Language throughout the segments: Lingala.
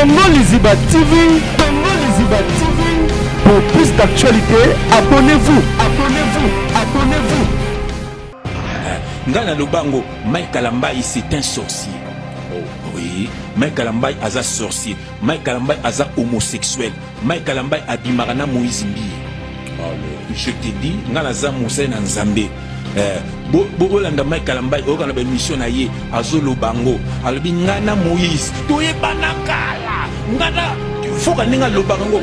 Congo Liziba TV, Congo Liziba TV. Pour plus d'actualités, abonnez-vous, abonnez-vous, abonnez-vous. Nga na lobango Mike Kalambayi, c'est un sorcier. Oh. Oui, Mike Kalambayi aza sorcier. Mike Kalambayi aza homosexuel. Mike Kalambayi abimaka na Moïse Mbiye. Je te dis, nga naza mosali na Nzambe. Bolanda Mike Kalambayi, oyoka na baémission na ye, azoloba ngo, alobi nga na Moïse toyebana kala, nga na foka ndenge alobaka ngo.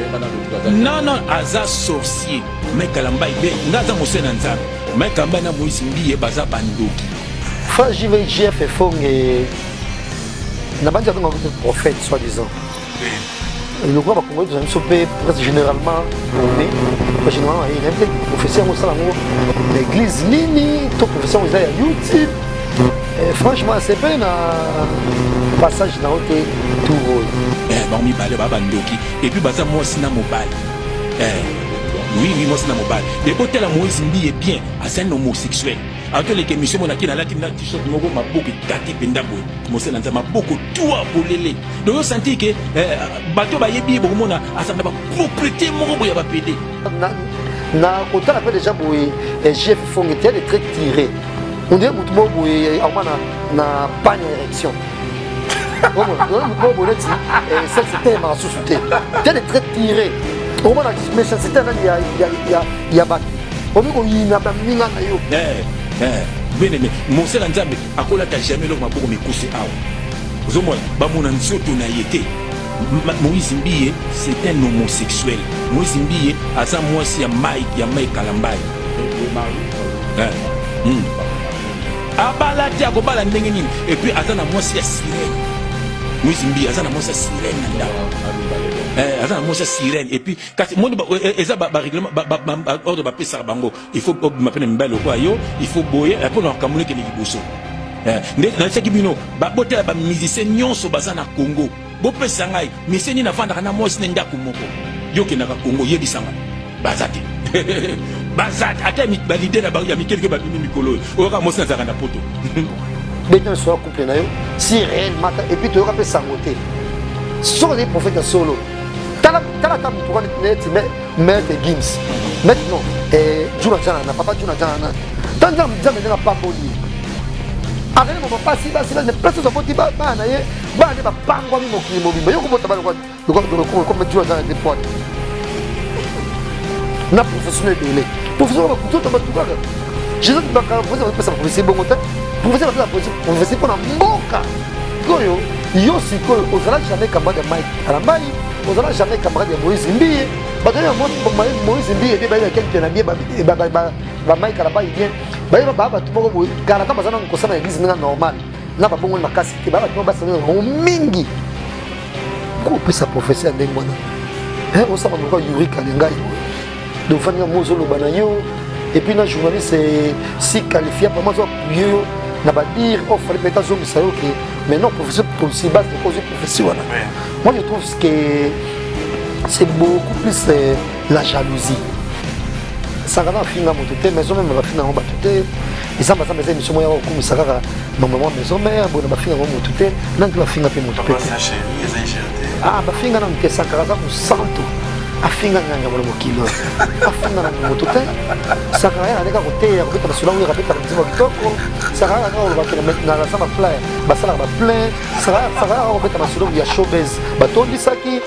Non, non, aza sorcier Mike Kalambayi. Be nga aza mosali na Nzambe. Mike Kalambayi na Moïse Mbiye baza bandoki. Frère JV, JF Efonge, na bandi abenga prophète soi-disant. Lokola bakongoli tozali biso mpe presque généralement, mais généralement nayebi te prophétie yango osala yango na église nini to prophétie yango eza ya YouTube. Franchement, asepeli na passage na yo te, tour oyo. Bango mibale baa bandoki et puis baza mwasi na mobali. Oui, mwasi na mobali. Et botala Moïse Mbiye bien, aza un homosexuel. Atoleka émission monaki, nalati na t-shirt moko maboko ekati mpenza boye, mosala nzambe, maboko twa polele. Donc osentir ke bato bayebi ye, bokomona azala na bapropriété moko boye ya bapédé. Na kotala mpe déjà boye, JF Fonge te, de très tiré, on dirait motu moko boye aoma na panne ya érection moko boye, neti sexe telemaka susu te te, de très tiré. Omona méchanceté nani ya bato omi koyina baninga na yo. Bien aimé, mosala Nzambe akolata jamais eloko maboko mikuse awa, ozomona bamona nzoto na ye te. Moïse Mbiye, c'est un homosexuel. Moïse Mbiye aza mwasi ya Mike, ya Mike Kalambayi. Abala te, akobala ndenge nini? Et puis aza na mwasi ya sirène. Moïse Mbiye aza na mwasi ya sirène na ndako, aza na mwasi ya sirène. Et puis kasi moni eza barèglement, ordre bapesaka bango, il faut obima mpe na mibali lokola yo, il faut boye mpona makambo ekende liboso. Nde nayebisaki bino, botela bamusicien nyonso baza na Congo, bopesa ngai musicien nini avandaka na mwasi na ndako moko. Yo okendaka Congo, yebisanga, baza te, baza te. Ata baleader ya mikelike babimi mikolo oyo, oyoka mwasi nazalaka na poto. Beta nyonso ya couple na yo si réellement, et puis toyoka mpe sango te. Soki ozali prophète ya solo, tala ata motu wana neti Maître Gims, maître non, Juna Jana na papa Juna Jana na ta Nzambe ndenge apamboli, azali moma basi basi basi place ozo aboti bana na ye, bana nde bapangwami mokili mobimba. Yo kobota bana comme Juna Jana te, poite na professionnel ebele, professionnel bakutoto bato kaka Jésus bakala. Professeur bapesa prophétie bongo te, professeur bapesa prophétie mpona mboka oyo. Yo sikoyo ozala jamais camarade ya Mike Kalambayi, ozala jamais camarade ya Moïse Mbiye. Bato ya Moïse Mbiye nde bayeba quelque na bien, bamike Kalambayi bien bayeba. Baa bato moko boye kala ta baza nanu kosala na église ndenge normal na babongoli makasi te. Baa bato moko basala bango mingi kopesa prophétie ya ndenge wana. Osala lokola Yurika ngai donc fandinga mo ozoloba na yo, et puis na journaliste si qualifié vraiment azo appuyer yo na badire oh, fallait peut-être azongisa yo ke mais non, professeur si base de kozwi prophétie wana. Moi, je trouve que c'est beaucoup plus la jalousie. Sangana afinga moto te, maison meme bafinga yango bato te. Eza bazamba, eza émission moko ya kokumisa kaka mama maison mare boye na bafinga yango moto te, nani mpe bafinga mpe moto mpe te. Ah, bafinga nanu te. Sankara aza mosantu, afinga nganga mona mokili oyo, afinga nanu moto te. Sankara yaka ndeka koteya, kobeta masolo yango, abetaka nzembo kitoko. Sankara yaka kolobaki na naza baplein, basalaka baplein. Sankara yaka kobeta masolo ya showbase, batondisaki.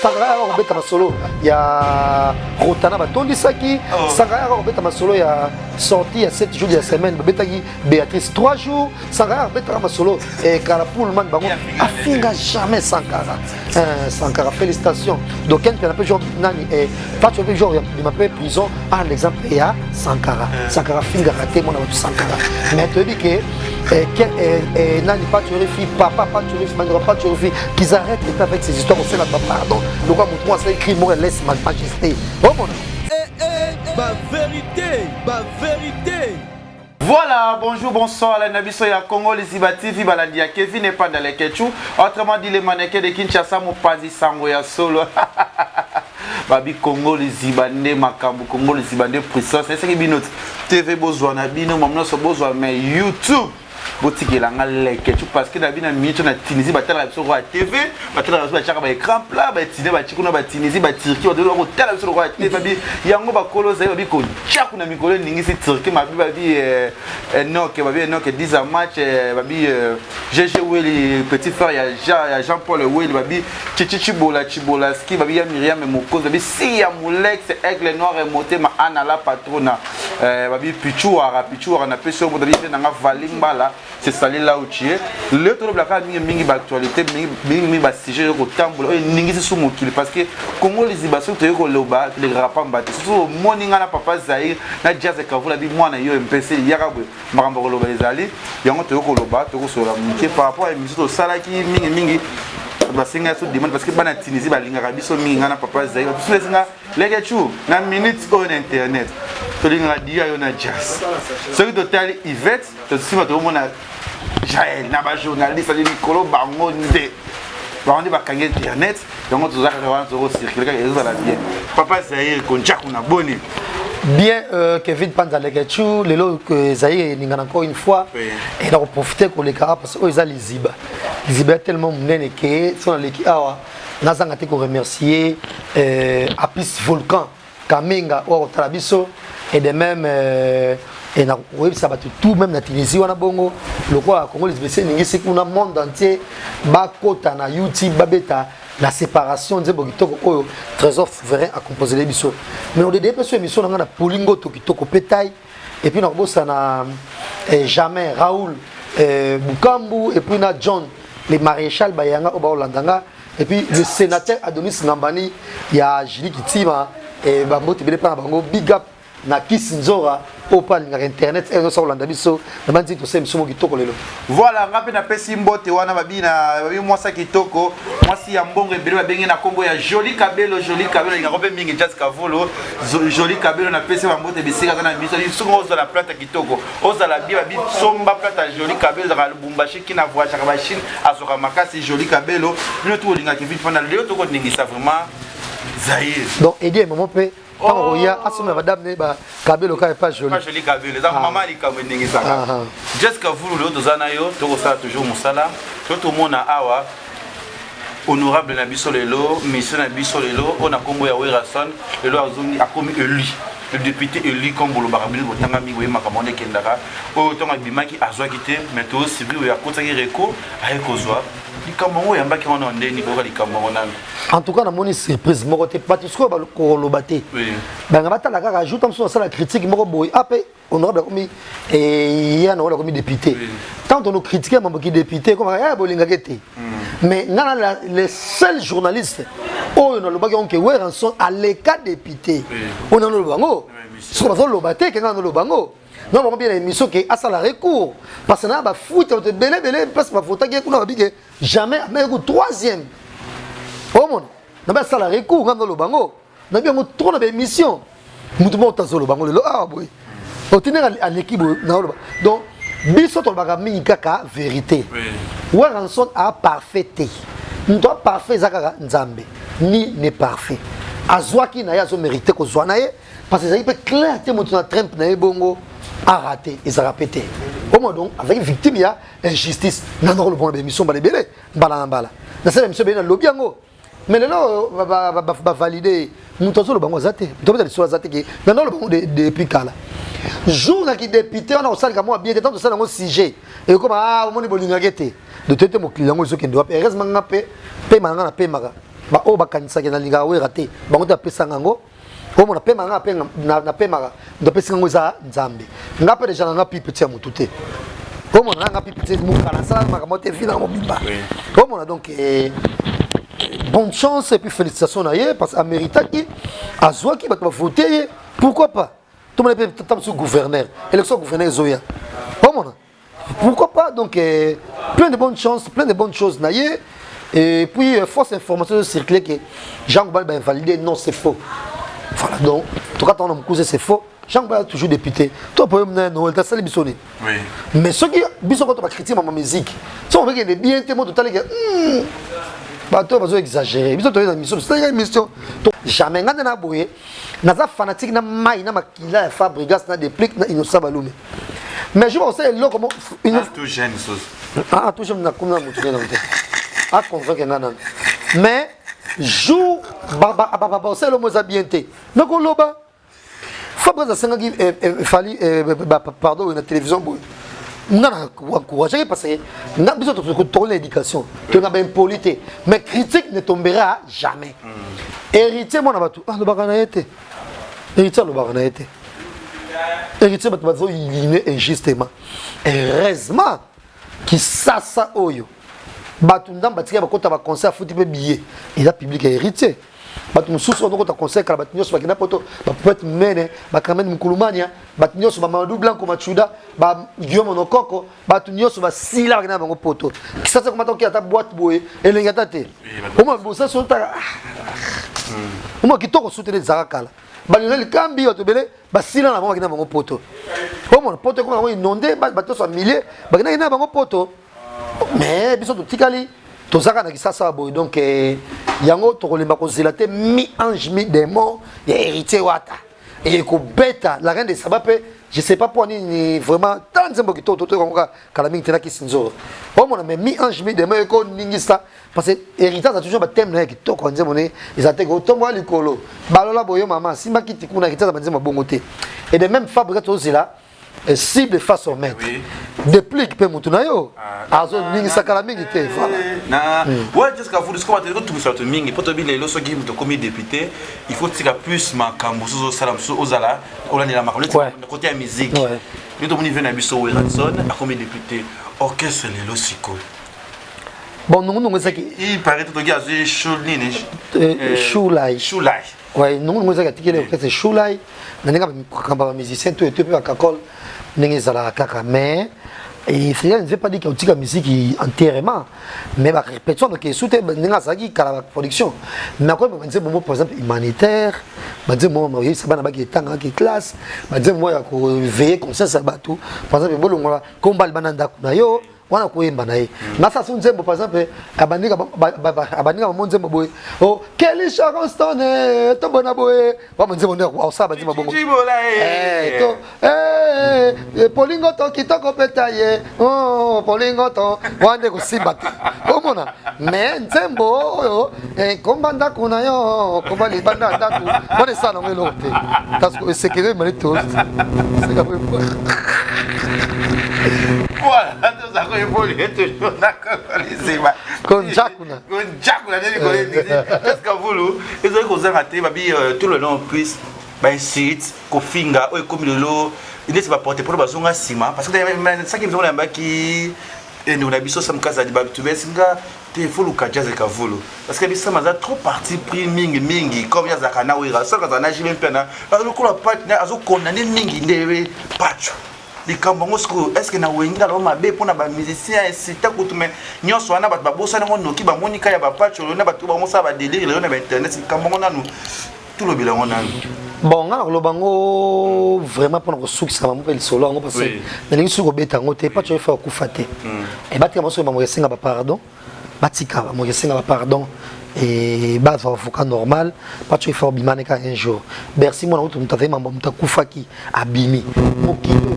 Sankara yaka kobeta masolo ya Rotana, batondisaki. Sankara yaka kobeta masolo ya sortie ya 7 jours ya semaine, babetaki Béatrice 3 jours. Sankara abetaka masolo kala Pullman bango, afinga jamais Sankara. Sankara, félicitations. Donc ken mpe genre nani Pacho mpe genre bima mpe prison. Ah, l'exemple ya Sankara, Sankara afingaka te mwana bato Sankara. Mais toyebi ke nani, Pacho Refi, papa Pacho Refi, bandeko Pacho Refi, qu'ils arrêtent avec ces histoires. Osala bapardon lokola motu moko asala écrit moko lèse-majesté, omona. Bavérité, bavérité. Voilà, bonjour, bonsoir, la Nabiso ya Congo, les Iba TV, balandi ya Kevin et Panda le Kechu. Autrement dit, les mannequins de Kinshasa, mopanzi sango ya solo. Babi Congo, les Ibande, Makambu, Congo, les Ibande, puissance. C'est ce qui bino TV bozwa na bino, mamno so bozwa, mais YouTube. Botikela nga Leketchou parce que na bina minute na Tunisie batalaka biso kwa TV, batalaka biso batiaka ba écran plat, ba Tunisie ba kuna ba Tunisie ba Turquie, ba kotala biso kwa TV babi yango bakolo zayi babi kotia kuna mikolo eningisi Turquie mabi babi eh, Enoch babi Enoch 10 à match eh, babi eh, GG Weli petit frère ya Jean ya Jean-Paul Weli babi Chichi Chibola Chibolaski babi ya Myriam Mokozi babi Sia Mulex Aigle Noir Motema Anna la patrona eh, babi Pichuara Pichuara na pesi yo babi pe nanga Valimbala c'est salé là où tu es le tolobelaka mingi mingi ba actualité mingi mingi ba sujet yo kotambola oyo eningisi su mokili parce que Congo liziba soki toyei koloba tolekaka pamba te soki omoni ngai na papa Zaire na Jazz Kavula bi mwana yo MPC yaka boye makambo ya koloba ezali yango toyei koloba tokosolola moke par rapport ya émission tosalaki mingi mingi basenga biso demande parce que bana Tunisie balingaka biso mingi ngai na papa Zaire biso esenga Leketchou na minute oyo na internet tolingaka diya yo na Jazz soki totali Yvette tosima tokomona Jael na bajournaliste ali likolo bango nde bango nde bakangi internet yango toza kaka wana tokocircule kaka ezozala bien papa Zaire konjaku na boni. Bien, Kevin Panza Leketchou, lelo que Zaire eningana encore une fois, oui. Et na profiter koleka parce que oyo eza liziba. Liziba tellement monene ke so naleki awa nazanga te ko remercier Apis Volcan Kamenga oyo akotala biso et de même et na koyebisa bato tout même na Tunisie wana bongo lokola Congo liziba esi eningisi kuna monde entier bakota na YouTube babeta la séparation nzembo kitoko oyo Trésor Souverain a composé biso. Mais on dédie pe émission na nga na Polingo to kitoko petai et puis na kobosana jamais Raoul Bukambu et puis na John le maréchal Bayanga oyo baolanda nga et puis le sénateur Adonis Ngambani ya Julie Kitima et bambote ebele mpa na bango big up na Kisi Nzora oyo mpe alingaka internet oyo nyonso akolanda biso na bandi tosala biso mo kitoko lelo. Voilà, nga mpe napesi mbote wana babi na babi mwasi ya kitoko, mwasi ya mbongo ebele babengi na kombo ya Jolie Kabelo, Jolie Kabelo alingaka mpe mingi Jazz Kavolo, Jolie Kabelo napesi ba mbote bisika aza na biso, soki ozala plate ya kitoko, ozala bien babi somba plate ya Jolie Kabelo ezalaka Lubumbashi kina voyageaka ba Chine, azwaka makasi Jolie Kabelo, bino tu bolingaka Kevin Fanda lelo tokoningisa vraiment Zaire. Donc Eddie maman mpe ntango koya asomela badame ne bakabelo kaka epa joli. Pas joli Kabelo eza mama likambo eningisaka. Jessica Vulu lelo toza na yo tokosala toujours mosala to tomona awa honorable na biso lelo mission na biso lelo oyo na nkombo ya Werrason lelo azongi akomi élu le député élu comme bolobaka bino botanga mingi boye makambo wana ekendaka oyo ntango abimaki azwaki te mais tozosibri oyo akotaki recours aye kozwa likambo yango oyambaki wana ndeni koyoka likambo yango nano. En tout cas namoni surprise moko te bato sikoyo bakoloba te banga batala kaka jour mosusu basala critique moko boye ape honorable akomi ye honorable akomi député tant on critique mambo ki député comme ya bolingaki te mais nga na le seul journaliste oyo nalobaki yango ke Werrason aleka député oyo naloba yango soki bazoloba te ke nga naloba yango non bango bien na émission ke asala recours parce que na bafuta bato ebele ebele place bavotaki ye kuna babi ke jamais ameki ku troisième omona na basala recours nga naloba yango nabi yango trop na baémission motu moko tazoloba yango lelo awa boye otindaka aleki boye naoloba donc biso tolobaka mingi kaka vérité. Werrason a parfait te moto a parfait eza kaka Nzambe ni ne parfait azwaki na ye azomérite kozwa na ye parce que ezalaki mpe clair te moto na trempe na ye bongo araté ezalaka mpe te omoi donc azalaki victime ya injustice nano koloba na baémission mbala ebele mbala na mbala nasala émission ebele nalobi yango mais lelo bavalide moto azoloba yango aza te moto abeta lisolo aza te ke nano oloba yango depuis kala jour naki député wana kosalika mwa bien te ntango tosala yango sujet ekoma ah omoni bolingaki te de te te mokili yango ezokende wapi. Heureusement nga mpe pema na nga napemaka baoyo bakanisaki nalingaka Wera te bango te bapesanga yango omona pema nga napemaka moto apesi ngango eza Nzambe nga mpe deja na nga pipe ti ya motu te omona na nga pipe te mokala nasala makambo te vi na mobimba omona donc bonne chance et puis félicitations na ye parce que améritaki azwaki bato bavote ye pourquoi pas tomona mpe tata mosusu gouverneur élection ya gouverneur ezoya omona pourquoi pas donc plein de bonnes chances, plein de bonnes choses na ye. Et puis fausse information circulait que Jean Goubald va invalider, non, c'est faux. Voilà, donc en tout cas ton homme c'est faux. Jean Goubald toujours député toi problème na Noël tasali biso ni. Mais soki biso koto ba critique ma musique so on veut que bien te moto tali que bato bazo exagérer biso toye na mission tosalaka émission jamais nga nde na boye naza fanatique na mai na makila ya Fabrigas na Déplique na Innocent Balume. Mais jour osala eloko mo ah, tout jeune nakomi na motu nde te aconvaincre nga nanu. Mais jour basala eloko mo eza bien te, nakoloba. Fabrice asengaki eh, eh, Fally eh, pardon na télévision boye. Nga na encouragaki parce que nga biso tokoli na éducation, toyanga baimpoli te, mais critique ne tombera jamais. Héritier mwana bato alobaka na ye te, Héritier alobaka na ye te. Héritier, bato bazoyine injustement. Heureusement Kisasa oyo bato ndambo batikaki bakota baconcert, afuti mpe billet, eza public ya Héritier. Bato mosusu bazokota concert kala, bato nyonso bakenda poto, bapopete monene, bacarmen Mukulumania, bato nyonso, bamadou Blanco Machuda, baguillaume Nokoko, bato nyonso basila bakenda na bango poto. Kisasa komata oki ata boîte boye elengi ata te. Omona bosa so otaka omona kitoko su te nde ezalaka kala. Balionel Likambi, bato ebele basila na bango bakenda bango poto. Omona poto ekoma yango inondé, bato nyonso ya milie bakendaki na bango poto, mais biso totikali tozaka na Kisasa boye. Donc yango tokolemba kozela te. Mi ange mi démon ya Héritier Wata ekobeta la reine de Saba mpe je sais pas mpo nini vraiment ta nzembo kitoko totoyokango kala mingi te na kisi nzoro omona. Mais mi ange mi démon ekoningisa parce que Héritier aza toujours bathème na ye kitoko ya nzembo ne eza te kotombola likolo balola boyo mama simba kiti kuna. Héritier aza banzembo bongo te. Et de même Fabrice, tozela cible face au maître. Déplique mpe motu na yo azoningisa kala mingi te, voilà. Na ouais, jusqu'à vous sikoyo bato totungisa bato mingi mpo toyebi lelo soki moto okomi député, il faut tika plus makambo mosusu ozosala, mosusu ozala olandela makambo neti na côté ya musique. Nde tomoni ve na biso Werrason akomi député, orchestre lelo sikoyo. Bon, nongonongo ezaki Il paraît totoki azwi chou nini. Shulai. Shulai. Ouais, nongonongo ezaki atikeli orchestre Shulai na ndenge bakamba bamusicien to eto mpe bakakole ndenge ezalaka kaka. Mais et cela ne veut pas dire qu'otika musique entièrement, mais barépétition donc esu te ndenge azalaki kala baproduction. Mais akoyeba banzembo mo, par exemple humanitaire, banzembo mo oyebisa bana baki etangaki classe, banzembo mo ya koveiller conscience ya bato, par exemple bolongola komba libanda ndako na yo wana koyemba na ye nasala so nzembo. Par exemple abandika bamo nzembo boye o Kelly Sharon Stone tobona boye wama nzembo nde osala banzembo bongo to polingo to kitoko peta ye polingo to wana nde kosimba te omona. Mais nzembo oyo komba ndako na yo, komba libanda ndako wana esala nango eloko te parce que esekele emali to. Voilà, toza koévolue toujours na Kongo. Konjakuna. Konjakuna nde likolo endisi Presque Vulu ezali kozanga te. Babi tout le long plus bainsulte, kofinga oyo ekomi lelo neti baporte mpona bazonga nsima parce que saki biso nayambaki ndeko na biso Sam Kazadi, bato besinga te foluka Jazz Kavulu parce que biso aza trop parti pris mingi mingi comme ye azalaka na Wera, soki azala na JB mpe na lokola azokondane mingi nde Pacho likambo yango sikoyo. Est ce que na Wenge aloba mabe mpona bamusicien esita kutu? Mais nyonso wana bato babosani yango noki, bamoni ka ya bapacho lelo na bato bamosala badélire lelo na bainternet. Likambo yango nanu tolobela yango nanu. Bon, nga na koloba yango vraiment mpona kosukisa bango mpe lisolo yango parce que nalingi soki kobeta yango te. Pacho efa akufa te, batika bango soki bango esenga bapardon, batika bango esenga bapardon e bazwa avocat normal. Pacho efa obima neka un jour Bercy mwana kutu moto azali mambo, moto akufaki abimi mokili oyo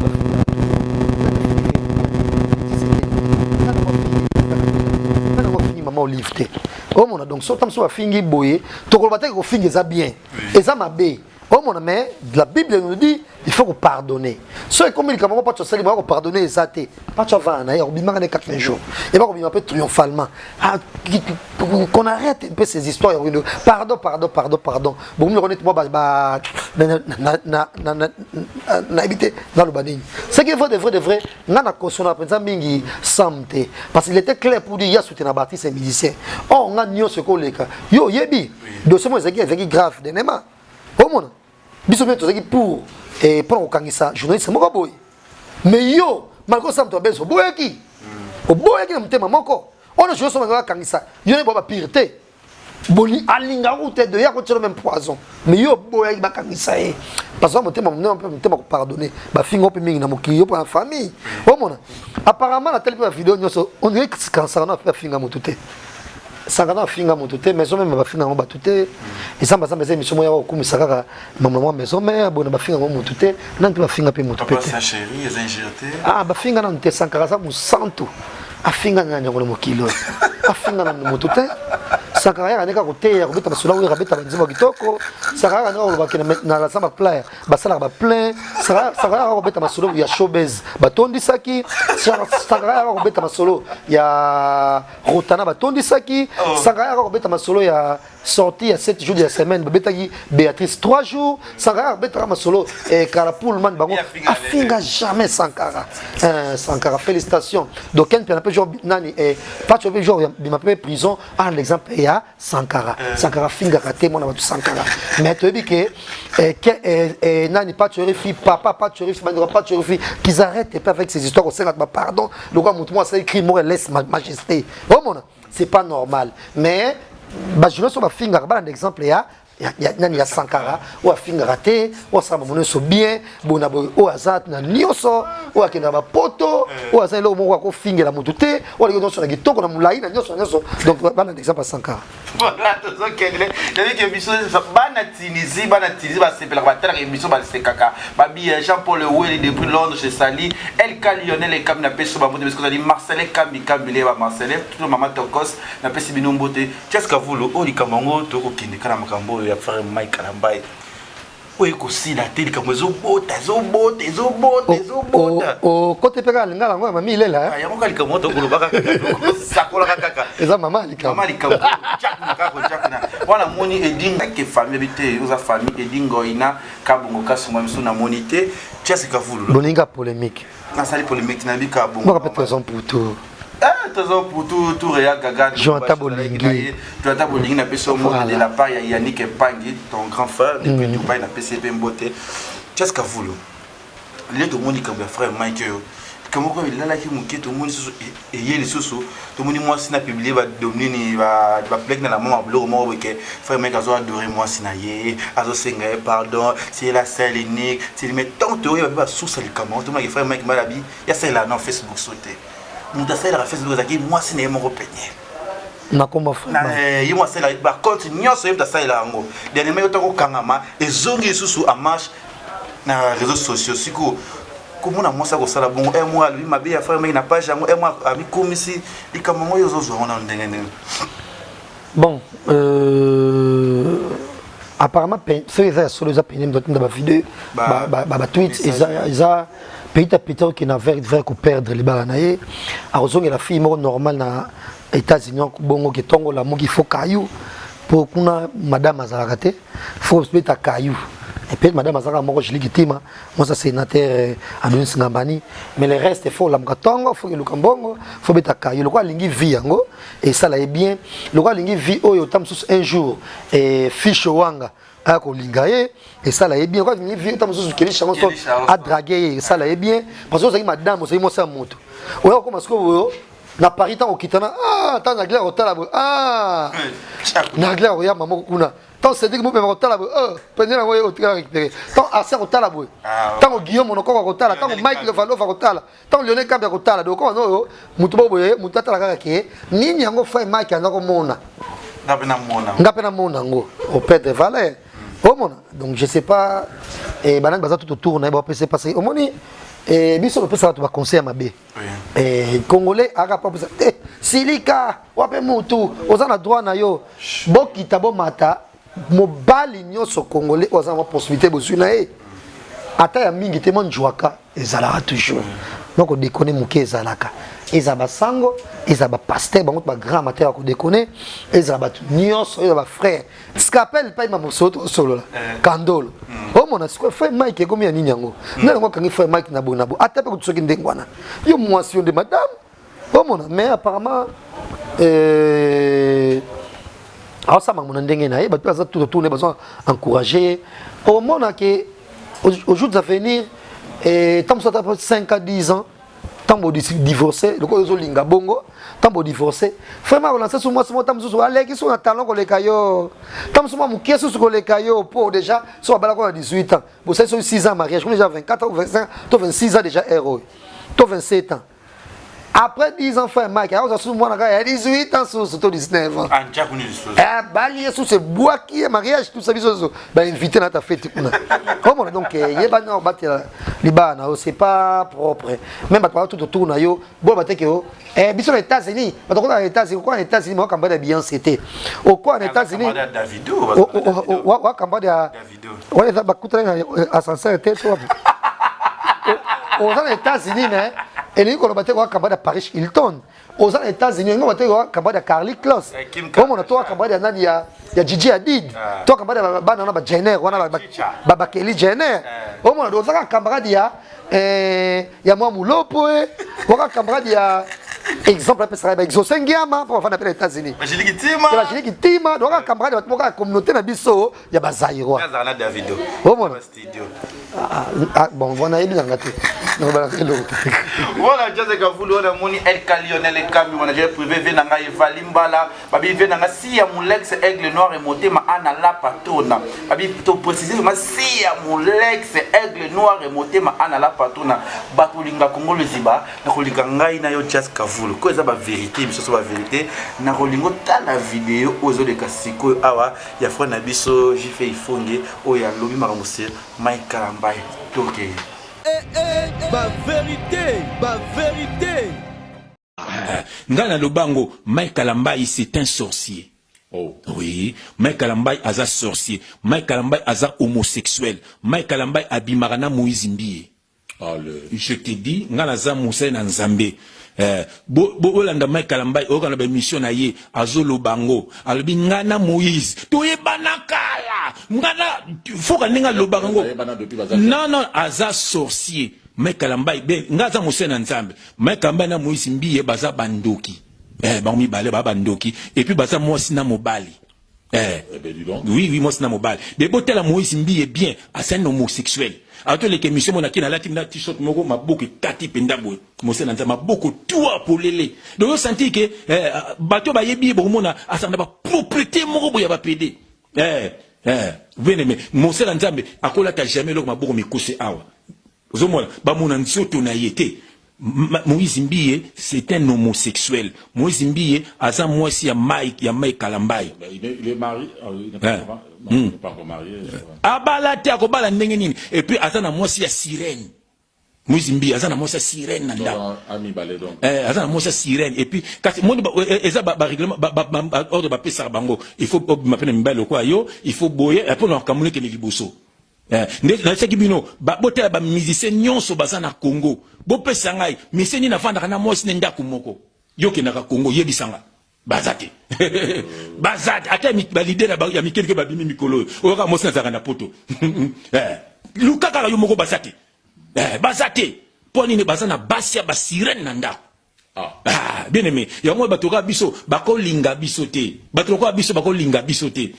mama Olive te omona. Donc so ta mosusu bafingi boye, tokoloba te kofinga eza bien, eza mabe omona. Mais la Bible nous dit il faut kopardonner. So ekomi likambo moko Pacho asali, baka kopardonner eza te. Pacho avanda na ye, akobimaka ne 80 jours, eba kobima mpe triomphalement. Qu'on arrête un peu ces histoires ya pardon, pardon, pardon, pardon. Bokomi loko neti mwa nayebi te naloba nini. Ce qui est vrai de vrai de vrai, nga na kosona mpenza mingi Sam te parce qu'il était clair pour dire ya soutenir baartiste et musicien. Or nga nyonso ekoleka yo oyebi dossier mo ezalaki grave denema omona biso mpe tozalaki pour mpona kokangisa journaliste moko boye. Mais yo malgré osala moto abeso oboyaki, oboyaki na motema moko oyo journaliste oyo bakangisa yo ne bo bapire te boli alingaka te de ya kotiela même poison. Mais yo oboyaki bakangisa ye parce que motema monene mpe motema kopardonner. Bafinga mpe mingi na mokili yo mpo na famille omona. Apparemment natali mpe bavideo nyonso, on dirait kansaka na afinga motu te. Sankara afinga moto te, maison mère bafinga yango bato te. Ezamba zamba eza émission moko ya kokumisa kaka mama mwa maison mère boye na bafinga yango moto te, nani mpe bafinga mpe moto mpe Papa te. sa chérie eza injure te. Ah, bafinga nanu te. Sankara aza mosantu, afinga nani yango na mokili oyo? Afinga nanu moto te. Sankara yaka ndeka koteya, kobeta masolo oyo abeta banzembo ya kitoko. Sankara yaka ndeka kolobaki na la zamba playa basalaka baplein. Sankara yaka kobeta masolo ya showbiz batondisaki. Sankara yaka kobeta masolo ya Rotana batondisaki. Sankara yaka kobeta masolo ya sortie ya 7 jours de la semaine, babetaki Béatrice 3 jours. Sankara abetaka masolo Kara Pullman bango. Ye afinga. Afinga jamais Sankara. Sankara, félicitations. Donc ken mpe na mpe jour nani Pacho mpe jour bima mpe prison en l'exemple ya Sankara. Sankara afingaka te, mwana bato Sankara. Mais toyebi ke nani, Pacho Refi, papa Pacho Refi, bandeko Pacho Refi, qu'ils arrêtent mpe avec ces histoires kosengaka bapardon lokola motu moko asali crime moko lèse-majesté. Omona, c'est pas normal. Mais bajournaliste oyo bafingaka, balanda exemple ya nani, ya Sankara, oyo afingaka te, oyo asala mamono nyonso bien boye na boye, oyo aza na nyonso, oyo akendaka bapoto, oyo aza eloko moko akofingela motu te, oyo aleki nyonso na kitoko, na molai, na nyonso na nyonso. Donc balanda exemple ya Sankara. Voilà, tozokende. Nayebi ke biso bana Tunisie, bana Tunisie basepelaka, batalaka émission, basekaka babi. Jean Paul Eweli depuis Londres, je sali LK Lionel Ekambi, napesi bambote biso kozali Marcelin Kambi Kambile, ba Marcelin tuto, mama Tokos, napesi bino mbote. Tiaska Vulu oyo likambo yango tokokende kaka na makambo oyo ya frère Mike Kalambai oyo ekosila te. Likambo ezobota, ezobota, ezobota, ezobota. Okote mpe kaka lingala yango ya mami Ilela. Ah, yango kaka likambo tokoloba kaka, sakolaka kaka. Eza mama likambo. Mama likambo jakuna kaka jakuna wana. Moni Edinga ke famille bi te, oza famille Edingo ina Kabongo Kasonga misu namoni te. Tiasi Kavulu. Boninga polémique. Nasali polémique na bika bongo. Mboka mpe trésor pour tout. Trésor pour tout, tout Réa Gaga. Jonathan Bolingi. Jonathan Bolingi, napesi yo mbote de la part ya Yannick Epangi, ton grand frère depuis Dubaï, napesi ye mpe mbote. Tiasi Kavulu, lelo tomoni likambo ya frère Mike oyo, likambo moko elalaki moke, tomoni lisusu eye lisusu. Tomoni mwasi na publie badomnini bapleke na la mama biloko moko boye ke frère Mike azo adore mwasi na ye, azosenga ye pardon, c'est la seule unique, c'est. Mais tant toyeba mpe basource ya likambo yango, tomonaki frère Mike malabi yasalela na Facebook so te. Moto asalelaka Facebook azalaki mwasi na ye moko Peniel. Nakoma frère. Ye mo asalela bacompte nyonso, ye moto asalela yango. Dernièrement yo takokangama, ezongi lisusu en marche na réseaux sociaux. Sikoyo komona mwasi akosala bongo, e moko alobi mabe ya frère Mike na page yango, e moko amikomisi likambo yango, yo ozozwa yango nano ndenge ndenge? Bon, apparemment soki eza ya solo, eza pene moto atinda bavideo, batweet, eza petit à petit okende vers koperdre libala na ye. Akozongela fille moko normal na États-Unis bongo ke ntongo lamuki, faut kayu mpo kuna madame azalaka te, faut beta kayu. Et puis madame azalaka moko, Julie Kitima, mwasa sénateur Adonis Ngambani. Mais le reste, faut lamuka ntongo, faut keluka mbongo, faut beta kayu. Lokola alingi vie yango esala ye bien, lokola alingi vie oyo ta mosusu un jour fiche wanga aya kolinga ye, esala ye bien. Lokola alingi vie ta mosusu Keli Chango so adrague ye, esala ye bien, parce que ozalaki madame, ozalaki mwasi ya moto oya kokoma sikoyo oyo na Paris. Ntango okitana, ntango na Glere kotala boye, na Glere koyamba moko kuna, ntango Cédrik Mopema kotala boye, pene yango ye otikala récupéré, ntango Arsia kotala boye, ntango Guillaume Monokoko kotala, ntango Mike Levalova kotala, ntango Lionel Kambi akotala. Donc okoma oyo motu moko boye, motu atala kaka ke nini yango frère Mike aza komona. Nga mpe namona. Nga mpe namona yango, operdre valeur omona. Donc je sais pas banani baza tout autour na ye bapesa, parce que omoni biso topesaka bato baconseil ya mabe. Congolais aka pa pesa te, silika wape mutu oza na droit na yo, bokita bomata. Mobali nyonso congolais oyo aza na mwa possibilité bozwi na ye, ata ya mingi te, mwa njwaka ezalaka toujours, mwa kodekone moke ezalaka. Ezala basango, ezala bapasteur, bango bagrand amateur ya kodekone, ezala bato nyonso, ezala bafrère scapel pai mamosolo tosolola kandolo. Omona sikoyo frère Mike ekomi ya nini yango? Nani yango akangi frère Mike na boye na boye? Ata mpe kutu soki ndenge wana yo mwasi, yo nde madame omona. Mais apparemment aosala makambo na ndenge na ye. Bato mpe baza tout autour na ye bazo encourage ye. Omona ke aux jours à venir, ntango mosusu ata 5 à 10 ans, ntango bodivorce, lokola ozolinga bongo, ntango bodivorce, vraiment akolansa su mwasi moko, ntango mosusu aleki so na talon koleka yo, ntango mosusu mwa moke susu koleka yo, po déjà so babalaka na 18 ans, bosali soki 6 ans mariage, comme déjà 24 ans ou 25 to 26 ans déjà, ere oyo to 27 ans. Après 10 ans, frère Mike, aza susu mwana kaka ya 18 ans susu to 19 ans. Abali ye susu, ebwaki ye mariage, tout ça, biso susu bainvité na ta feti kuna. Omona donc yeba na obatela libala na yo, c'est pas propre. Même bato baa tout autour na yo, boyo bateke yo biso na États-Unis, bato koza na États-Unis, okoa na États-Unis wakamba ya Beyoncé te, okoa na États-Unis wakamba ya wana eza bakutani na ascenseur te. To wapi oza na États-Unis, mais elingi koloba te wakamba ya Paris Hilton. Oza na États-Unis, elingi koloba te wakamba ya Karlie Kloss. Omona to wakamba ya nani, ya Gigi Hadid, to wakamba ya bana wana ba Jenner wana, ba Kylie Jenner. Omona oza kaka camarade ya mwa mulopo, waka camarade ya exemple apesaka ba Exaucé Ngiama mpo bafanda mpe na États-Unis, Bajili Kitima. Donc kaka camarade bato moko ya communauté na biso ya bazaïrois. Omona bon, wana yebi nanga te, nakobalaka eloko te. Voilà, Jazz Kavulu wana moni El Lionel Ekambi, manager privé ve nanga Evali Mbala, babi ve nanga si ya Mulex Aigle Noir et motema ana la patrona. Babi to préciser vraiment si ya Mulex Aigle Noir et motema ana la patrona. Bato linga Congo leziba na kolinga ngai na yo Jazz Kavulu. Ko eza ba vérité, biso so ba vérité na kolingo tala vidéo oyo ezoleka sikoyo awa ya frère na biso JF Ifonge oyo alobi makambo sur Mike Kalambay. Toke. Ba vérité, ba vérité. Ngai naloba yango, Mike Kalambay, c'est un sorcier. Oh. Oui, Mike Kalambay aza sorcier, Mike Kalambay aza homosexuel, Mike Kalambay abimaka na Moïse Mbiye. Allez. Je te dis, ngai naza mosali na Nzambe. Bolanda Mike Kalambay, oyoka na baémission na ye, azoloba ngo, alobi ngai na Moïse toyebana kala, ngai na foka ndenge alobaka ngo. Bayebana depuis baza Non, non, aza sorcier Mike Kalambay. Be ngai aza mosali na Nzambe. Mike Kalambay na Moïse Mbiye baza bandoki. Bango mibale baa bandoki et puis baza mwasi na mobali. Eh ben, dis donc. Oui, mwasi na mobali. De botala Moïse Mbiye bien, asali na homosexuel. Atoleka émission monaki, nalati na t-shirt moko maboko ekati mpenza boye, mosali na Nzambe, maboko tua polele. Donc osanti ke bato bayebi ye, bokomona asala na bapropriété moko boye ya bapédé. Bien aimé, mosali na Nzambe akolata jamais eloko maboko mikose awa, ozomona bamona nzoto na ye te. Moïse Mbiye, c'est un homosexuel. Moïse Mbiye aza mwasi ya Mike Kalambay. Ben, il est marié. Ah, il n'est pas, Hein. encore, non, il n'est pas encore marié, je crois. Abala te, akobala ndenge nini? Et puis aza na mwasi ya sirène. Moïse Mbiye aza na mwasi ya sirène na ndako. Donc, ami balé, donc. Aza na mwasi ya sirène. Et puis kasi moni eza barèglement, ordre bapesaka bango, il faut obima mpe na mibali lokola yo, il faut boye mpo na makambo ekende liboso. Nde nayebisaki bino, botala bamusicien nyonso baza na Congo, bopesa ngai musicien nini navandaka na mwasi ne ndako moko. Yo okendaka Congo, yebisanga, baza te, baza te. Ata baleader ya mikemike babimi mikolo oyo, oyoka mwasi nazalaka na poto. Luka kaka yo moko, baza te. Baza te mpo nini? Baza na basi ya basirène na ndako. Ah. Ah, bien aimé, yango bato kaka biso bakolinga biso te, bato lokola biso bakolinga biso te.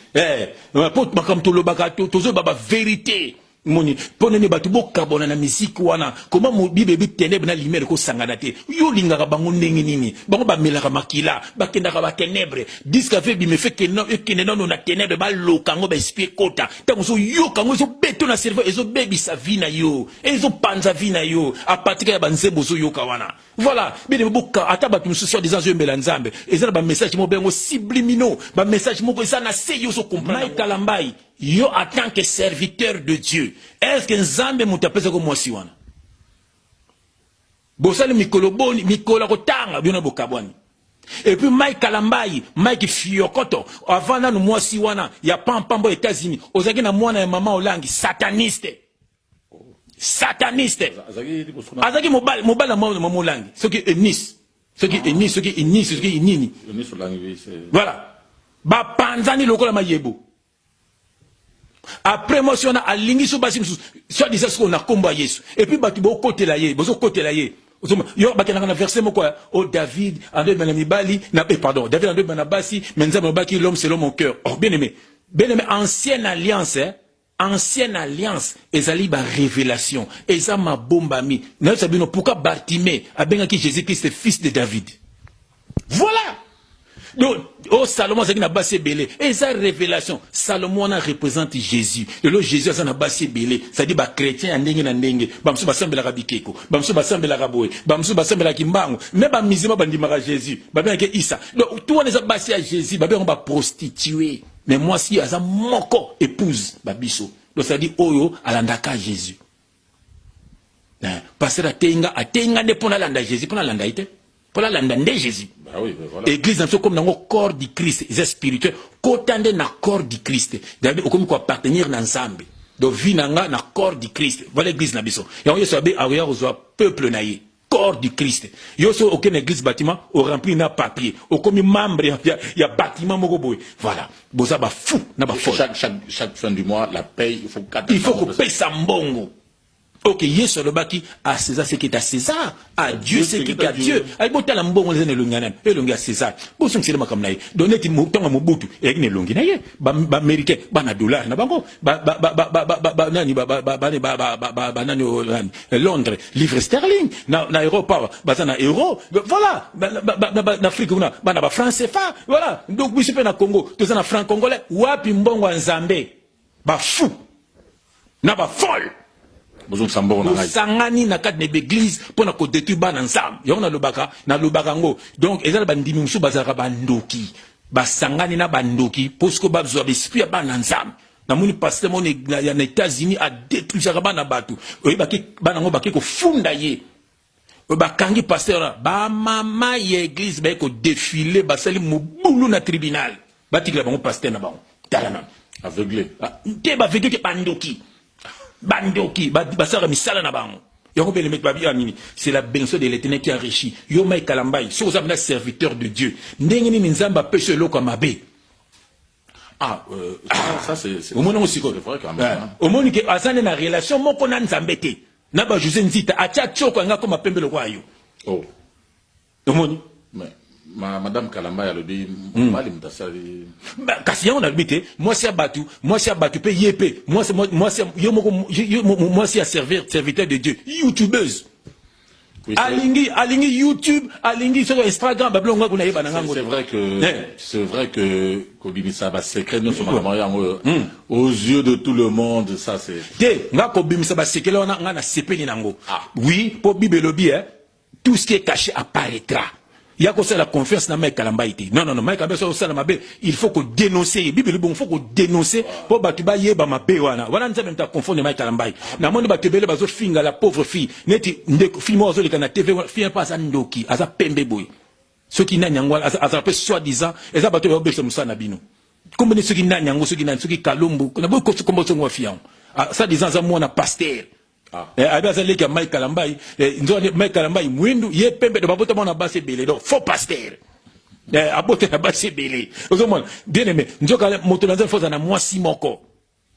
Po makambo tolobaka, tozoyeba bavérité. Moni mpo nini bato bokabona na misiki wana? Koma Bible ebi ténèbre na lumière ekosangana te. Yo olingaka bango ndenge nini? Bango bamelaka makila, bakendaka baténèbre. Disque ave ebima, efe ekende nano na ténèbre, baloka yango, baesprit ekota. Ntango ozoyoka yango, ezobeto na cerveau, ezobebisa vie na yo, ezopanza vie na yo à partir ya banzembo ozoyoka wana. Voilà, bien boka ata bato mosusu soi disant azoyembela Nzambe, eza na bamessage moko bengo subliminaux, bamessage moko eza na se, yo ozocomprendre. Mike Kalambay, yo en tant que serviteur de Dieu, est ce que Nzambe moto apesako mwasi wana? Bosali mikolo boni, mikolo ya kotanga bino bokabwani. Et puis Mike Kalambay, Mike Fiokoto, avant nanu mwasi wana ya pampambo États-Unis, ozalaki na mwana ya mama Olangi, sataniste, sataniste. Azalaki liboso na Azalaki mobali ya mama Olangi, soki Eunice, soki Eunice, soki Eunice, soki nini. Eunice Olangi, oui, c'est Voilà, bapanzani lokola mayebo. Après mwasi wana alingi so basi mosusu, soit disant sikoyo na nkombo ya Yesu. Et puis bato bokotela ye, bozokotela ye. Yo bakendaka na verset moko ya o David andoyeba na mibali na pardon, David andoyeba na basi, mais Nzambe alobaki: "L'homme selon mon cœur." Or bien aimé, bien aimé, ancienne alliance, hein? Ancienne alliance ezali barévélation, eza mabombami. Nayebisa bino pourquoi Bartimée abengaki Jésus Christ fils de David. Voilà. Donc oh Salomon azalaki na basi ebele, eza révélation. Salomon wana représente Jésus. Lelo Jésus aza na basi ebele, c'est-à-dire ba chrétiens ya ndenge na ndenge, ba mosusu basambelaka bikeko, ba mosusu basambelaka boye, ba mosusu basambelaka kimbangu, mais ba musulmans bandimaka Jésus, babengaka Isa. Donc tout wana eza basi ya Jésus, babengaka ba prostituées. Mais mwasi aza moko épouse ba biso. Donc c'est-à-dire oyo alandaka Jésus. Pasteur ateyi nga, ateyi nga nde mpo nalanda Jésus, mpo nalanda ye te, mpo nalanda nde Jésus. Bah oui, ben voilà. Église na biso comme nango corps du Christ, eza spirituel. Kota nde na corps du Christ, c'est-à-dire okomi koappartenir na Nzambe. Donc vie na nga na corps du Christ, voilà église na biso. Yango Yesu abe akoya kozwa peuple na ye, corps du Christ. Yo so okende église bâtiment, oremplir na papier, okomi membre ya bâtiment moko boye. Voilà, boza bafou na bafolle. Chaque fin du mois, la paye, il faut Il faut kopesa mbongo. Ok, Yesu alobaki: à César ce qui est à César, à Dieu ce qui est à Dieu. Ayi botala mbongo eza na elongi ya nani? Elongi ya César, bosongisele makambo na ye. Donc neti ntango ya Mobutu eyaki na elongi na ye, baaméricain bana dollar na bango, nani, banani, nani, Londres livre sterling, na Europe awa baza na euro. Voilà, na Afrique kuna bana bafranc CFA. Voilà, donc biso mpe na Congo toza na franc congolais. Wapi mbongo ya Nzambe? Bafou na bafolle. Bozongisa mbongo na ngai. Bosangani na kati na baeglise mpo na kodétruire bana Nzambe. Yango nalobaka yango. Donc eza na bandimi mosusu bazalaka bandoki, basangani na bandoki mpo sikoyo bazwa baesprit ya bana Nzambe. Namoni pasteur moko na États-Unis adétruisaka bana bato. Oyebaki bana yango bake kofunda ye, bakangi pasteur wana. Bamama ya église baye kodéfiler, basali mobulu na tribunal, batikela bango pasteur na bango. Tala nano. Aveuglé. Ah, te, baveugle te, bandoki, bandoki basalaka misala na bango. Yango mpe lemeki babi ya nini? C'est la bénédiction de l'Éternel qui enrichit. Yo Mike Kalambai, soki oza mpenza serviteur de Dieu, ndenge nini Nzambe apesi yo eloko ya mabe? Ah, ça, c'est Omoni yango sikoyo. C'est vrai quand même, hein. Omoni ke aza nde na relation moko na Nzambe te. Na bajose Nzita atia tioko yanga koma pembe lokwa yo. Oh. Omoni. Mais madame Kalamba alobi mobali moto asali. Kasi yango nalobi te, mwasi ya bato, mwasi ya bato mpe ye mpe mwasi yo moko, mwasi ya serviteur de Dieu, youtubeuse. Oui, Alingi YouTube, alingi soki Instagram, babiloko nga kuna yeba na ngango. C'est vrai que c'est vrai que kobimisa basecret nyonso, makambo yango aux yeux de tout le monde, ça c'est Te, nga kobimisa basekele wana, nga nasepeli nango. Ah. Oui, mpo Bible elobi, tout ce qui est caché apparaîtra. Ya kosala confiance na Mike Kalambai te. Non, non, non, Mike Kalambai soki osala mabe, il faut kodénoncer ye. Bible elobi bongo, faut kodénoncer mpo bato bayeba mabe wana. Wana Nzambe moto aconfondre Mike Kalambai. Namoni bato ebele bazofinga la pauvre fille, neti ndeko fille moko azoleka na TV wana. Fille mpe aza ndoki, aza pembe boye, soki nani yango wana, azala mpe soi disant eza bato oyo babebisa mosala na bino. Kombo soki nani yango, soki nani, soki Kalombo, naboyi kombo songo wa fille yango. Ah, soi disant aza mwana pasteur. Ah. Abi aza leki ya Mike Kalambai. Nzo Mike Kalambai mwindu, ye pembe, do babota mwana basi ebele. Donc faux pasteur, abota na basi ebele. Ozomona, bien aimé, nzoka moto na Nzambe faut aza na mwasi moko.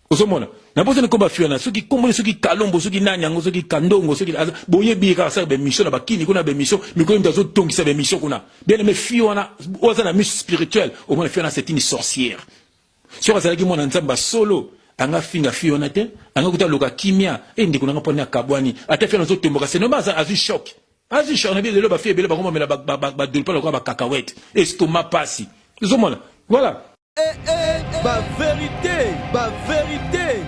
Ozomona, nabosani komba fille wana, soki kombo, soki Kalombo, soki nani yango, soki Kandongo, soki boyebi ye kaka, asala baémission na bakini kuna, baémission mikolo moto azotongisa baémission kuna. Bien aimé, fille wana oyo aza na miso spirituel, omona fille wana, c'est une sorcière. Soki azalaki mwana Nzambe asolo, anga finga fille wana te, anga kuta aloka kimia e ndeko nanga mpona akabwani. Ata fille wana azotomboka, c'est normal, azwi choc, azwi choc. Na bi lelo bafille ebele bakomamela badolipa lokola bacacahuète, estomac pasi. Ozomona, voilà. Ba vérité, ba vérité.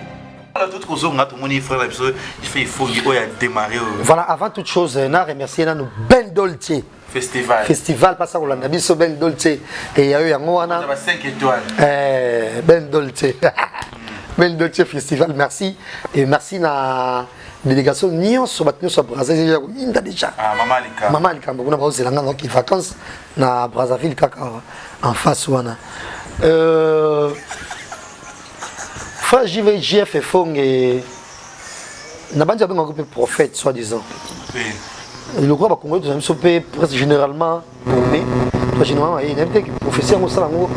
Voilà, tout kozonga, tomoni frère na biso ife ifongi oyo a démarré oyo. Voilà, avant toute chose, na remercier nanu Ben Dolce. Festival. Festival pasa kolanda biso Ben Dolce eya yo yango wana. Ba 5 étoiles. Ben Dolce, Ben Dolce Festival, merci et merci na délégation nyonso, bato nyonso ya Brazzaville ya koyinda déjà. Ah, mama Alika. Mama likambo kuna baozela nga noki vacances na Brazzaville kaka en face wana. Frère JV JF Efonge na bandi babengaka mpe prophète soi disant. Lokola bakongoli tozala biso mpe presque généralement paumé to généralement aye, nayebi te prophétie yango osala yango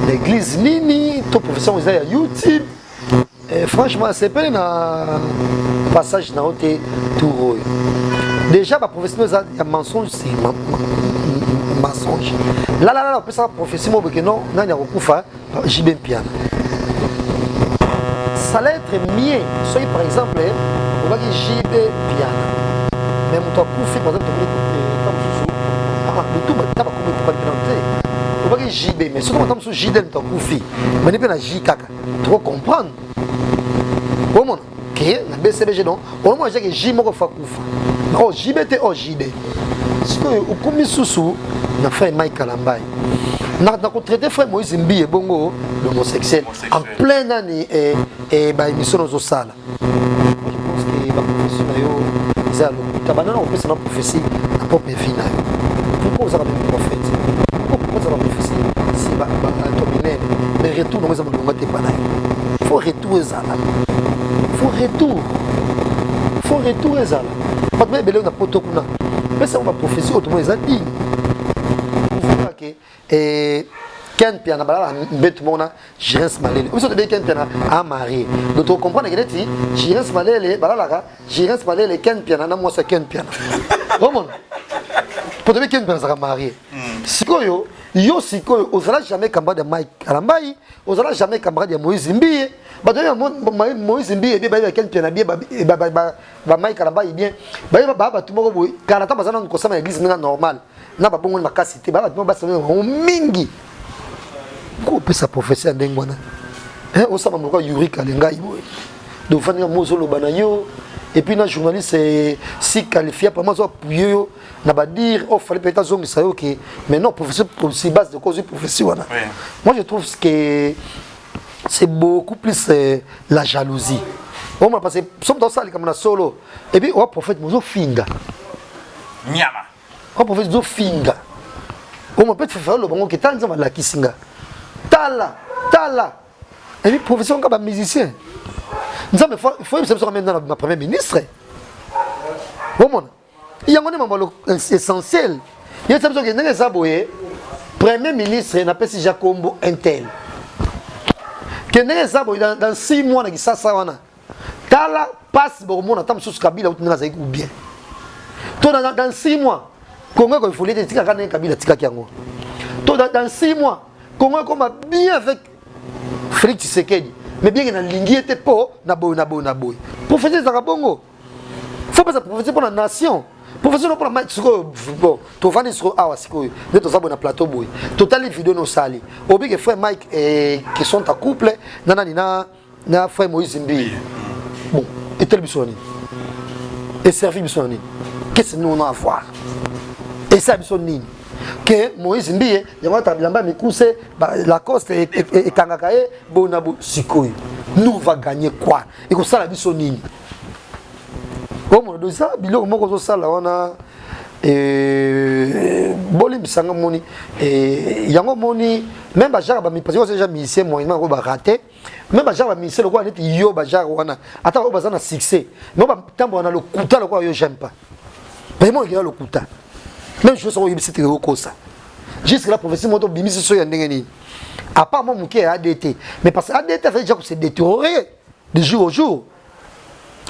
na église nini to prophétie yango eza ya YouTube. Franchement, asepeli na passage na yo te. Tour oyo déjà baprophétie no eza ya mensonge, c'est mensonge. Lalalala, opesaka prophétie moko boke non, nani akokufa? JB Mpiana. Ça allait être mieux soki par exemple obaki JB Mpiana, mais moto akufi par exemple, tomoni ta mosusu lutumba ta bakomi ekokani mpena te, obaki Otiaki JB mais soki ata mosusu JD moto akufi bani mpe na J kaka toko comprendre omona ke na BCBG donc omona jake J moko fa kufa o oh, JB te o oh, JD sikoyo okomi susu na frère Mike Kalambay na kotraite frère Moïse Mbiye bongo l'homosexuel en plein nani eh, eh, ba émission ozosala je pense que ba prophétie na yo eza ya lokuta banda na kopesa na prophétie na propre vie na yo pourquoi ozaka meme prophète pourquoi ozaka prophétie si bato minene mais retour nango eza malonga te epa na yo faut retour ezala faut retour faut retour ezala bato ba ebele na poto kuna pesa yango baprophétie oyo tomona eza digne ke Et Ken Piana balala mbetu moko na Girens Malele. Biso toyebi Ken Piana a marié. Donc to comprendre que neti Girens Malele balalaka Girens Malele Ken Piana na mwasi ya Ken Piana. Omona? Po toyebi Ken Piana azalaka marié. Sikoyo yo sikoyo ozala jamais camarade ya Mike Kalambayi, ozala jamais camarade ya Moïse Mbiye. Bato ya Moïse Mbiye bien bayebi Ken Piana bien ba ba ba Mike Kalambayi bien. Bayebi ba bato moko boye kala ta baza nanu kosala na église ndenge normal. Na babongoli makasi te bato basala yango mingi kopesa professeur ya ndenge wana osala moko yurika alengai boye donc ofandi nga mozoloba na yo et puis na journaliste eh, si qualifié apparemment azo appuyer yo na badire oh fallait peut-être azongisa yo ke mais non professeur si base de cause prophétie wana moi je trouve que c'est beaucoup plus euh, la jalousie omona parce que soki moto asala likambo na solo et puis oa prophète mozofinga nyama Oyo prophète zo finga. Oyo peut faire oloba ngo ke tala nzambe alakisi nga. Tala, tala. Et puis professeur nga ba musicien. Nzambe faut faut yebisa biso na ma premier ministre. Omona. Yango nde mambo essentiel. Yebisa biso ke ndenge eza boye premier ministre napesi ja kombo intel. Ke ndenge eza boye dans, dans 6 mois na kisasa wana tala pasi bokomona ata mosusu kabila uti ndenge azalaki ou bien to dans, dans 6 mois congo ekoefolie te etikaka ndenge kabila atikaki yango to dans, dans 6 mois congo ekoma bien avec félix tshisekedi mais bien ke nalingi ye te mpo na boye na boye na boye prophétie ezalaka bongo fo pesa prophétie mpo na nation prophétie no mpo na sikoyo bon tovandi sikoyo awa sikoyo nde toza boye na plateau boye totali video nosali obike frère mike eh, qui sont en couple na nani na na frère Moïse Mbiye bon etali biso na nini eservi biso na nini qu'est-ce que nous on a à voir esala biso nini ke Moïse Mbiye yango ata bilamba mikuse Lacoste ekangaka ye boye na boye sikoyo nous on va gagner quoi ekosala biso nini omona do eza biloko moko ozosala wana bolimbisa nga moni yango moni même bajaka bamipasse oyo déjà musicien moyennement yango barate Même ba genre ba musicien lokola neti yo ba genre wana ata oyo baza na succès mais ba tambola na lokuta lokola yo j'aime pas. Vraiment ekela lokuta. Même chose oyo yebisi te okosa. Jusque là prophétie moto bimisi so ya ndenge nini. À part moi moke ya ADT mais parce que ADT azali déjà ko se détériorer de jour au jour.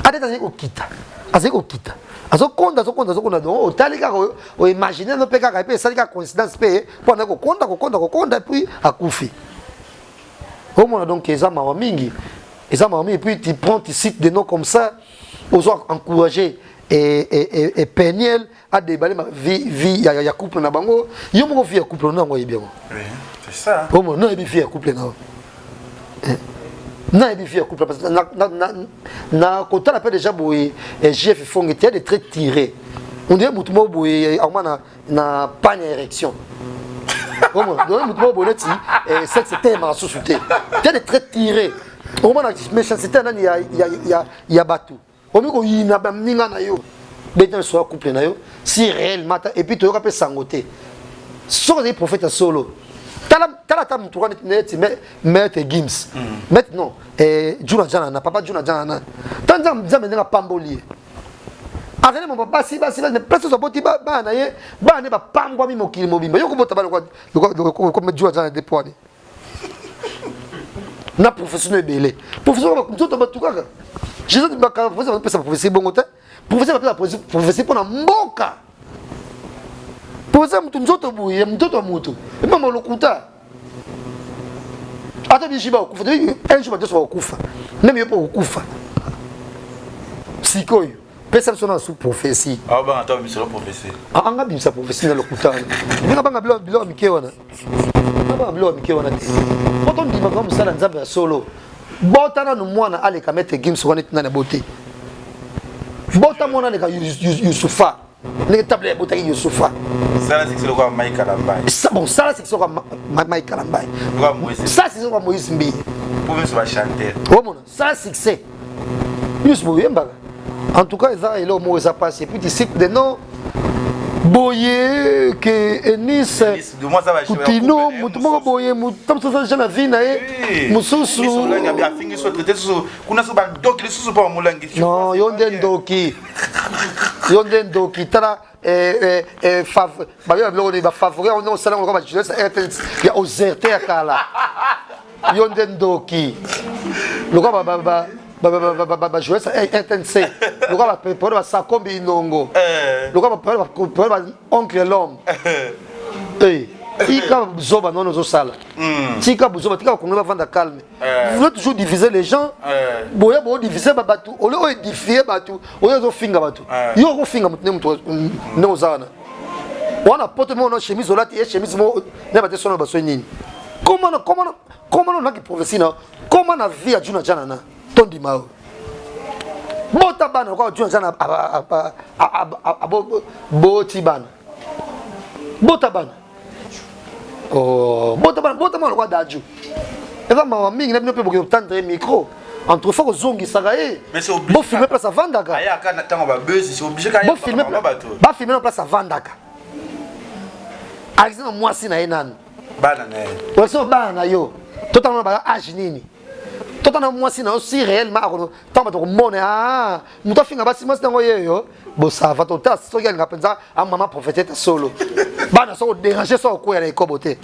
ADT azali kokita. Azali kokita. azokonda azokonda azokonda donc otali kaka oimagine no mpe kaka epe esali kaka coïncidence mpe mpo andaki kokonda kokonda kokonda epuis akufi omona donc eza mawa mingi eza mawa mingi puis tu prends tu cites des noms comme ça ozo encourager et, et, et, et Peniel a déballé ma vie, vie ya, ya couple na bango yo moko vie ya couple na yango oyebi yango oui, c'est ça omona na yebi vie ya couple na yo na yebi vie ya couple parce que na, na, na, na kotala mpe déjà boye eh, JF Fonge tu as des traits tirés on dirait motu moko boye akoma na na panne ya érection omona donc motu moko boye neti eh, sexe etelemaka susu te te de très tiré omona méchanceté ya nani ya, ya, ya, ya bato omi koyina baninga na yo beta lisolo ya couple na yo si réellement et puis toyoka mpe sango te soki ozali prophète ya solo tala tala ata motu wana neti maître gims mm. maître non eh, juna jana na papa juna jana na ta nzambe ndenge apamboli ye azali mama basi basi basi place ozo aboti bana na ye bana ne bapambwami mokili mobimba yo kobota bana lokola jua aza na depoane na profession ebele profession nzoto bato kaka jesus professeur bapesa prophetie bongo te professeur bapesa prophetie mpo na mboka professeur motu nzoto boye nzoto ya motu emama lokuta ata bishi bakokufa un jour bato nyonso bakokufa meme yo mpe okokufa sikoyo pesa biso na su prophétie anga bimisa prophétie na lokuta wana ndenge banga biloko mike wana. Ba biloko mike wana te. Po tondima vraiment mosala Nzambe ya solo. Bota nanu mwana aleka Maître Gims wana neti nani abote. Bota mwana aleka Youssoufa. Ndenge table ebotaki Youssoufa. Sala succès lokola Mike Kalambay. Bon, sala succès lokola Mike Kalambay. Lokola Moïse. Sala succès lokola Moïse Mbiye. Po biso ba chanteur. Omona, sala succès. Biso boyembaka. En tout cas, eza eloko moko eza pasi. Et puis tu cites des noms boye ke Enis Kutino moto moko boye moto mosusu aza na vie na ye mosusu non yo nde ndoki yo nde ndoki tala babe biloko nini bafavori yango ndenge osala yango lokola bajournaliste ya rtnc ya ozerte ya kala yo nde ndoki lokola bajournaliste ya rtnc lokola bapepole basakombi inongo lokola bapepole ba oncle l'homme tika zoba nono ozosala tika buzoba tika bakongoli bavanda calme. Vous voulez toujours diviser les gens. Boya bo diviser ba batu, ole oyo édifier batu, oyo ozo finga batu. Yo oko finga mutu ne mutu ne ozana. Wana poto mo no chemise olati e chemise mo ne bate sono baso nini. Comment na comment comment na ki prophétie na comment na vie ya Juna Jana na tondi mao. Bota bana kwa Juna Jana boti bana. Bota bana. Oh, bota bana bota mwana kwa Dadju. Eza mawa mingi na bino mpe bokoki kotendre micro. Entre fois kozongisaka ye. Bofilme place avandaka. Bafilme na place avandaka. Alexi na mwasi na ye nanu. Bana na ye. Olakisi bana na yo. Totala ba age nini. Totala mwasi na yo si réellement akono ntango bato komona ah moto afinga basi mwasi nango yeyo bosava totala soki alinga mpenza amama prophète ete solo bana soki oderange soki okwea na ekobo te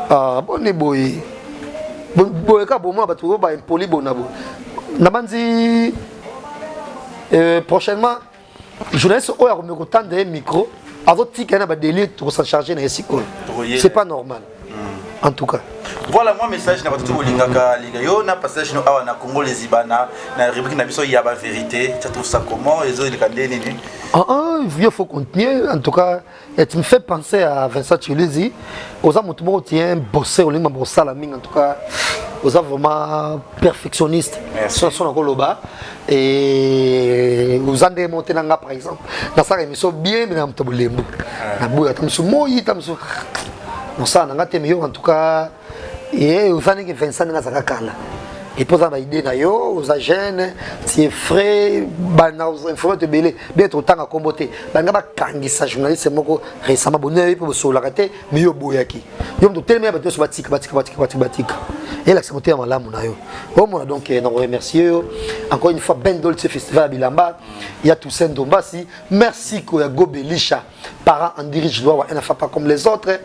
ah, boni boye boye kaka bomona bato oyo baimpoli bona boye nabanzi euh, prochainement journaliste oyo akomeka kotanda ye micro azotika ye na badelire tokosan charge na ye sikoyo c'est pas normal en tout cas. Voilà moi message na bato bolingaka linga yo na passage no awa na Congo les Ibana na rubrique na biso ya ba vérité. Tu trouves ça comment? Ezo eleka nde nini? Ah ah, vieux faut continuer en tout cas et tu me fais penser à Vincent Chiluzi. Oza moto moko tu es un bosseur olingi mambo kosala mingi en tout cas. Oza vraiment perfectionniste. Merci. So na koloba et oza ndenge moko te na nga par exemple. Nasala émission bien mais na moto bolembu. Na boya ta mosu moyi ta mosu mosala na nga te mais yo en tout cas ye oza ndenge Vincent ndenge azalaka kala et puis oza na baide na yo oza jeune tu es frais bana informe to ebele bien totanga nkombo te balinga bakangisa journaliste moko récemment bonayebi mpe bosololaka te mais yo oboyaki yo moto otelemi ya bato nyonso batika batika batika batika batika elakisa motema malamu na yo omona donc na koremercie yo encore une fois Ben Dolce festival ya bilamba ya Toussaint Ndombasi merci koya Gobelisha parents en dirige loi un enfant pas comme les autres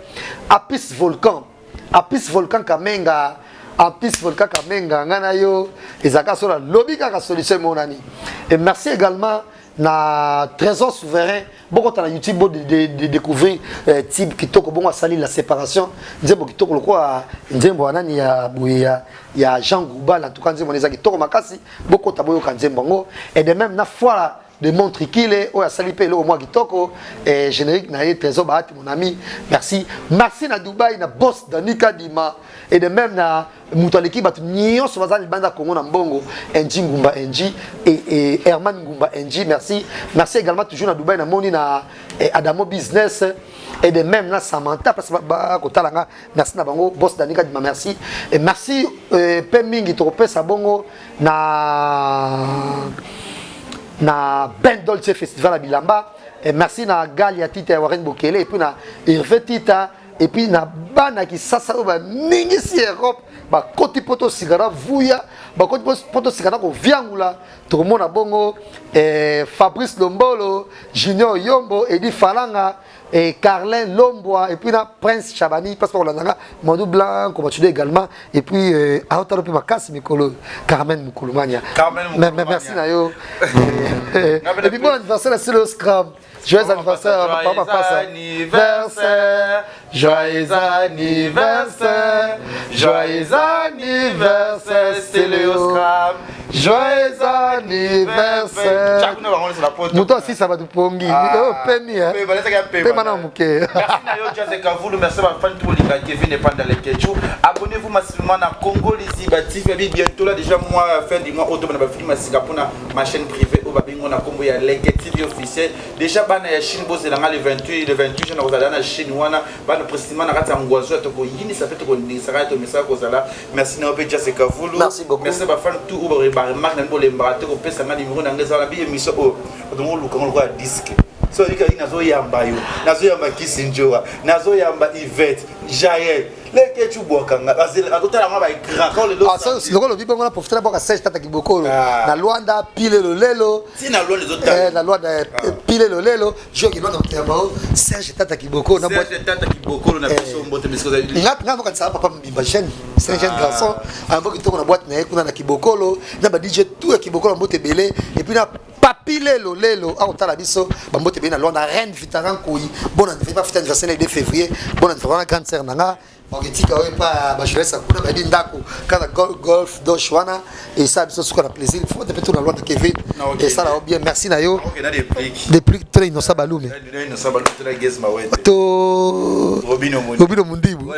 Apis Volcan Apis Volcan Kamenga Apis Volcan Kamenga nga na yo ezalaka solo lobi kaka solution emonani et merci également na Trésor Souverain bokota na YouTube bo de, de, de découvrir euh, type kitoko bongo asali la séparation nzembo kitoko lokola nzembo ya nani ya boye ya, ya Jean Goubal en tout cas nzembo eza kitoko makasi bokota boyoka nzembo yango et de même na fois de Montrikile oyo asali mpe eloko mwa kitoko eh, générique na ye Trésor Bahati mon ami merci merci na Dubaï na boss Danika Dima et de même na moto aleki bato nyonso baza libanda Congo na mbongo Enji Ngumba Enji et, et Herman Ngumba Enji merci merci également toujours na Dubaï na moni na eh, Adamo Business et de même na Samantha parce que ba kotala nga merci na bango boss Danika Dima merci et merci euh, pe mingi tokopesa bongo na na Ben Dolce Festival ya bilamba et merci na Galia Tita ya Warren Bokele et puis na Hervé Tita et puis na bana Kisasa oyo baningisi Europe bakoti poto sika na vuya bakoti poto sika na koviangula tokomona bongo eh, Fabrice Lombolo Junior Yombo Edi Falanga et Carlin Lombwa et puis na Prince Chabani parce que olandanga Madou Blanc Kobachude également et puis euh, aotalo pe makasi mikolo Carmen Mukulumania Carmen Mukulumania merci na yo et puis bon anniversaire à Silo Scrum joyeux anniversaire à papa papa anniversaire joyeux anniversaire joyeux anniversaire Silo Scrum. Joyeux anniversaire. Moto asisa bato pongi. Ah. Opemi hein. Pema na moke. Merci na yo Jazz Kavulu, merci ba fan tout linga Kevin et Panda Lekechu. Abonnez-vous massivement na Congo Liziba TV bientôt là déjà moi fin du mois octobre na ba film sika pona ma chaîne privée oyo babengi na kombo ya Leke TV officiel. Déjà bana ya Chine bozela nga le 28 le 28 na kozala na Chine wana bana précisément na kati ya Ngwazo ya tokoyinisa pe tokoningisaka tomesaka kozala. Merci na yo pe Jazz Kavulu. Merci beaucoup. Merci ba fan tout oyo ba remarque na bolembaka te kopesa nga numéro na nga ezala bi émission oyo. Otongo luka ngo lokola disque. So oyika nazoyamba yo, nazoyamba Kisinjora, nazoyamba Yvette, Jael. Leke chubwaka nga azotala nga ba écran quand lelo. Ah lokola lobi bongo na profiter na bwaka Serge Tata Kibokolo ah. na Luanda pile lolelo. Ti na Luanda ezotala. Eh na Luanda eh, ah. pile lolelo, joki Luanda motema bao Serge Tata Kibokolo na Serge Tata Kibokolo na biso eh. mbote bisiko za. Nga nga mokanisa papa mbimba jeune, c'est un jeune ah. garçon, ambo kitoko na boîte na ye kuna na Kibokolo, na ba DJ tout ya Kibokolo mbote ebele et puis na Papi lelo lelo akotala biso bambote ebele na Luanda reine Vitara Nkoyi bon anniversaire fête anniversaire le 2 février bon anniversaire grande sœur na nga baketika oyo epa bajeunesse ya kuna bayebi ndako kaka golf dosh wana esala biso suka na plaisir faut te mpe tuna Luanda Kevin esala yo bien merci na yo depuis tona innocent balume to Robino Mundibu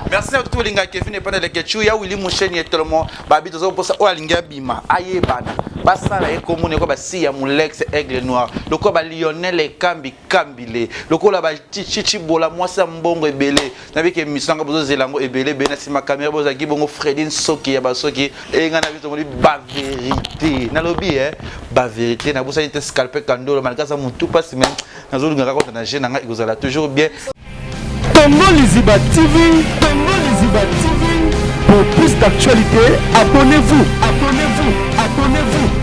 merci na tout olinga Kevin epana leketchou ya Willy Musheni etolomo babi toza koposa oyo alingi abima ayebana basala ye komona ekola basi ya molex aigle noir lokola ba lionel ekambi kambile lokola bachichibola mwasi ya mbongo ebele nabiki emission yanga bozozela yango ebele ebele na nsima kamera bozalaki bongo fredi nsoki ya basoki enga na biso tomoni baverité nalobi e baverité nabosani te scalpe kandolo malgré aza motu mpasi me nazolinga kaka na je na ngai ekozala toujours bien. Congo Liziba TV, Congo Liziba TV. Pour plus d'actualités, abonnez-vous, abonnez-vous, abonnez-vous.